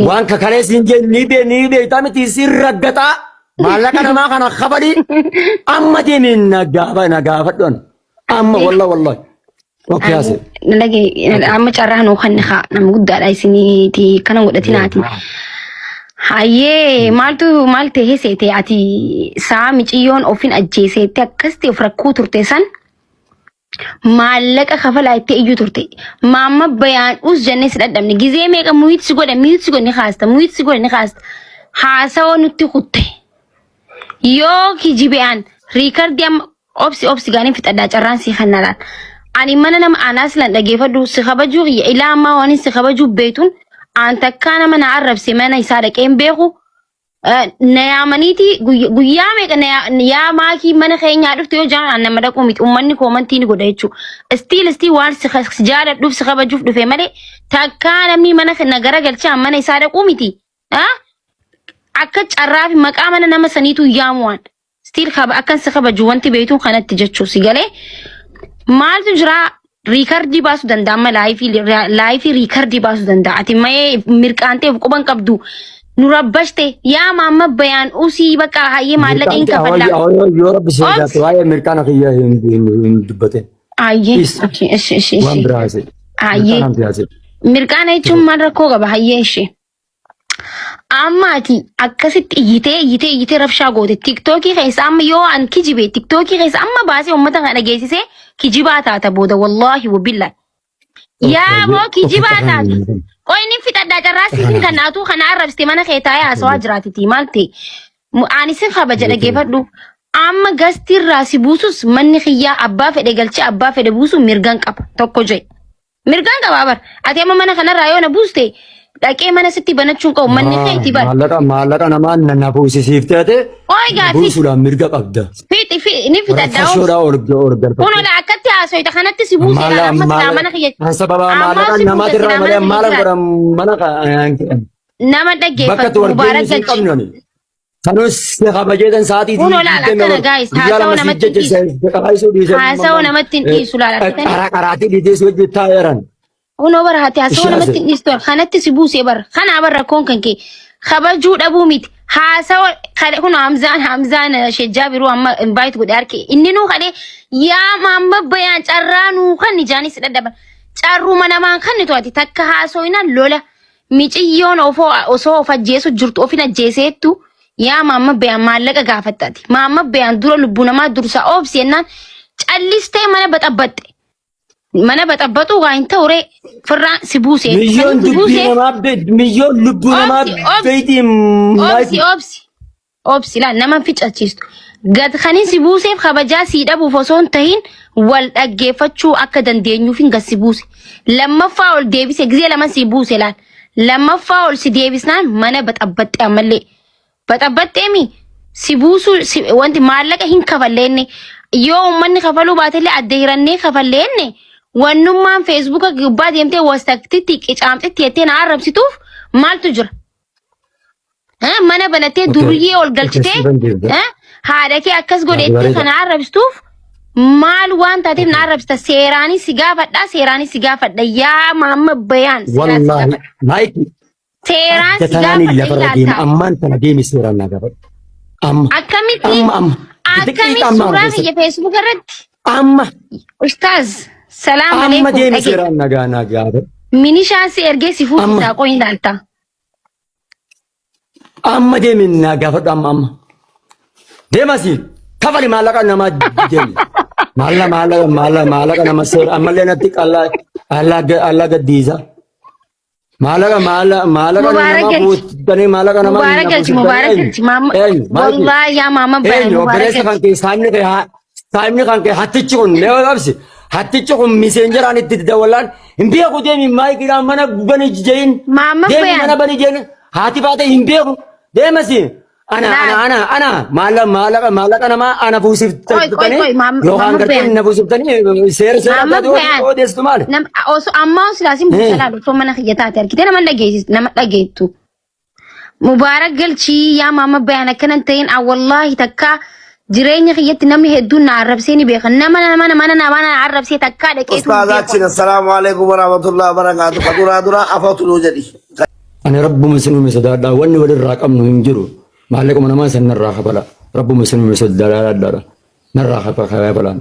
Waan kakalee siin jee ni bee ni beektaa miti siin raggaxaa maallaqa namaa kana kafalii amma deemee na gaafa na gaafadhu ani. Amma wallah wallah. Okay haase. Dhage amma carraa nuu kanni haa nama guddaadha isiniiti kana godhatinaati. Hayyee maaltu maal ta'ee seete ati saa miciyyoon ofin ajjeeseetti akkas ta'e of rakkuu turte san maallaqa kafalaa itti iyyuu turte. Maamma bayaan us jennee si dhadhabne gizee meeqa muyit si godhe muyit si godhe ni kaasta muyit si godhe ni kaasta haasawa nutti kutte. Yoo kijibe'an riikardii amma obsi obsi gaaniin fixadhaa carraan sii kan nalaan. Ani mana nama anaa silan dhageeffadhu si kabajuu kiyya ilaa ammaa waan si kabajuu beektuun aan takkaa nama na arrabse mana isaa dhaqee hin beeku. Na yaamaniiti guyyaa meeqa na yaa maakii mana keenyaa dhufte yoo jaan aan nama dhaquu miti uummanni koomantii ni godha jechuudha. Istiil istii waan si si jaaladhuuf si kabajuuf dhufe malee takkaa namni mana na garagalchaa mana isaa dhaquu miti. Akka carraa fi maqaa mana nama saniitu yaamu waan. Still kaba akkan si kabaju wanti beektuun kanatti jechuu si galee maaltu jira riikardii baasuu danda'a amma laayifii laayifii riikardii baasuu danda'a ati mayee mirqaantee of quban qabdu nu rabbashte yaa maamma bayaan usii bakka hayyee maallaqa hin kafallaa. Yoo rabbi si sodaate waa'ee mirqaana kiyya hin dubbatin. Hayyee Please. ishi ishi Waan ishi biraa haasa'e. hayyee Mirqaanaan haasa'e. mirqaana jechuun maal rakkoo qaba hayyee ishee. Amma ati akkasitti iyyitee iyyitee iyyitee rabshaa goote tiktookii keessa amma yoo an kijibe tiktookii keessa amma baasee uummata kana dhageessisee kijibaa taata booda wallaahi wabillaahi. Yaa boo kijibaa taata. Qoy inni fixadhaa carraa siifin kan atuu kana arrabsite mana kee taa'ee haasawaa jiraatiti maal ta'e. Ani sin kabaja dhageeffadhu. Amma gastiirraa si buusus manni kiyyaa abbaa fedhe galchee abbaa fedhe buusu mirgan qaba tokko jedhe. Mirgaan qabaa bar. Ati amma mana kanarraa yoo na buuste dhaqee mana sitti banachuun qabu manni keeti bar. Maallaqa maallaqa namaa na na fuusisiiftee ate Ooy na gaaffii. buusuudhaan mirga qabda. Fixi fi ni fixadha. Fashoodhaa ol ol galfatte. Kun ola akkatti haasoyta kanatti si buuse Maalla amma silaa maalla mana kiyya. kan sababa Ammaa maallaqa si buuse namaatirraa silaa malee mana kiyya maala jiraata. godhan mana kan Nama bakka dhaggeeffatu itti wal mubaarak geenyu hin galchi. qabnu ani. Sanus si kabajeetan sa'aatii Kun olaal akkana guys haasawa namatti hin dhiisu. Haasawa namatti hin dhiisu laal argitanii. Qaraa qaraatii dhiitee si wajjin taa'eeran. Kunoo bara hati haasawa Ishee namatti hin dhiistu kanatti si buusee bara kanaa bara rakkoon kan kee kabajuu dhabuu miti haasawa kun Hamzaan Hamzaan shejjaa biroo amma invite godhe harke inni nuu kadhee yaa maamma bayaan carraa nuu kan ijaanis dadhaban carruma namaan kan to'ati takka haasoinaan lola Miciyyoon ofoo osoo of ajjeesu jirtu ofin ajjeeseettu yaa maamma bayaan maallaqa gaafattati. Maamma bayaan dura lubbuu namaa dursa oobsi jennaan callistee mana baxabbaxxe. Mana baxabbaxuu waa hin ta'u ree firraan si buusee. Miyyoon Si dubbii buusee namaa miyyoon lubbuu namaa Obsi, obsi. beeytii obsi obsi. Obsi laal nama hin ficachiistu. Gad kanin si buuseef kabajaa sii dhabuuf osoo hin tahin wal dhaggeeffachuu akka dandeenyuuf hin gad si buuse. Lammaffaa ol deebise gizee lama si buuse laal. Lammaffaa ol si deebisnaan mana baxabbaxxe ammallee. Baxabbaxxee mi si buusuu si, wanti maallaqa hin kafalleenne yoo uummanni kafaluu baatellee adda hirannee kafalleenne wannummaan feesbuuka gubbaa deemtee wastaktitti qicaamxitti jettee na arrabsituuf maaltu jira? Mana banattee duriyyee ol galchitee haadha kee akkas godhettee Bareeda. kana arrabstuuf maal waan taateef na arrabsita seeraanis si gaafadha seeraanis si gaafadha yaa maamma bayaan seeraan si Wallaahi gaafadha maayiki seeraan adda si tanaanii gaafadha lafarra deema ilaalta ammaan tana deemi seeraan naa gaafadhu. Amma akkamitti amma amma akkamitti daqiiqa amma suuraa keessatti kiyya feesbuuk irratti amma ustaaz salaam amma aleekum deemi dhage seeraan nagaa naa gaafadhu. minishaan si ergee si Amma. fuusisaa qoyin ilaalta Amma deemi naa gaafadhu amma amma. Deemasi kafali maallaqa namaa deemi. Maallaqa maallaqa maallaqa maallaqa nama seera ammallee natti qallaa allaa allaa gaddiisa. Maallaqa maallaqa maallaqa Mubaarak namaa galchi. fuutanii maallaqa namaa Mubaarak galchi mubaarak galchi maama Eenyu maal wallahi yaa maama bayaan Eenyu mubaarak obboleessa kan galchi kee saayimni kee haa saayimni kan kee hattichi kun mee qabsi hattichi kun miseenjeraan itti dawwalaan hin beeku deemi maayikiidhaan mana bani jeyin Maama deemi bayaan mana bani jeyin haati baate hin beeku deemasi ana ana laal ana ana maallaqa maallaqa maallaqa namaa ana qoy qoy fuusiftanii qoy maama yookaan maama gartee bayaan na fuusiftanii seera seera maama adda bayaan odeessitu maali? nam osoo ammaa silaasin buusa laal osoo mana kiyya taate argite nama dhageessis nama dhageettu Mubaarak galchii yaa maama bayaan akkanan ta'in a wallaahi takka jireenya kiyyatti namni hedduun na arrabsee ni beeka nama nama nama nama na arrabsee takkaa dhaqeetu hin beeku. Ustaazaachin assalaamu alaikum warahmatullahi wabarakatuh. Ka duraa duraa afatu nuu jedhi. Ani rabbuma isin uume sodaadhaa wanni walirraa qabnu hin jiru. Maallaquma namaa san narraa kafala. Rabbuma isin uume sodaadhaa narraa kafalaan.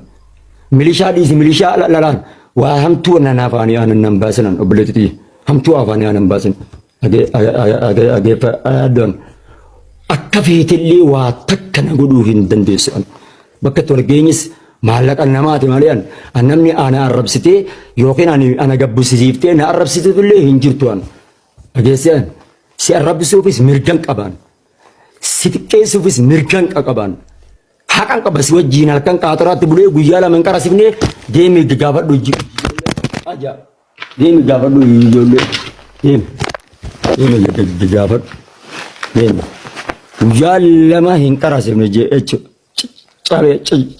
Milishaa dhiisi milishaa lalaan waa hamtuu nan afaanii aanan nan baasinan obboleettii hamtuu afaanii aanan baasin. Ageeffadhaan akka feetillee waa takka na godhuu hin dandeessu. Bakka itti wal geenyis maallaqa namaati malee an an namni ana arrabsitee yookiin ani ana gabbisiiftee na arrabsitutullee hin jirtu an. Dhageessee an si arrabsuufis mirgan qabaan. Si xiqqeessuufis mirgan qabaan. Haqan qaba si wajjiin halkan qaataraatti bulee guyyaa 2 hin qarasifnee deemi gaafadhu aja deemi gaafadhu ijoollee deemi deemi gaafadhu deemi guyyaa 2 hin qarasifne jechuudha. Cabe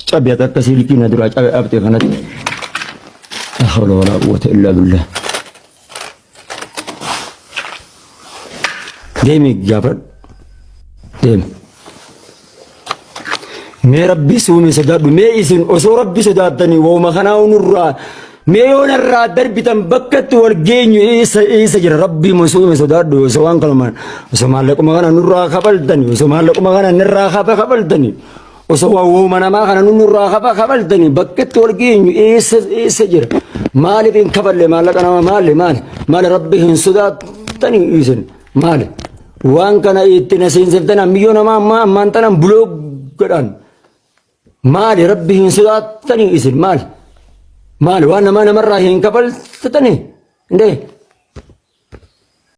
cabe akka silkii na duraa cabe abte kanatti. La hawla wala quwwata illa billah. Deemi gaafadhu. Deemi. Mee rabbi suumi sodaadhu. Mee isin osoo rabbi sodaattanii wooma kanaa nurraa mee yoo narraa darbitan bakka itti wal geenyu eessa eessa jira rabbi suumi sodaadhu osoo waan kanuma osoo maallaquma kana nurraa kafaltanii osoo maallaquma kana nurraa kafa kafaltanii osoo waan wooma namaa kana nurraa kafa kafaltanii bakka itti wal geenyu eessa eessa jira maaliif hin kafalle maallaqa nama maali maali maali rabbi hin sodaattanii isin maali waan kana itti na seensiftan ammiyyoo namaa ammaa ammaan tanan buloo godhan Maali rabbi hin sodaattanii isin maali? Maali waan namaa namarraa hin kafaltanii? Indee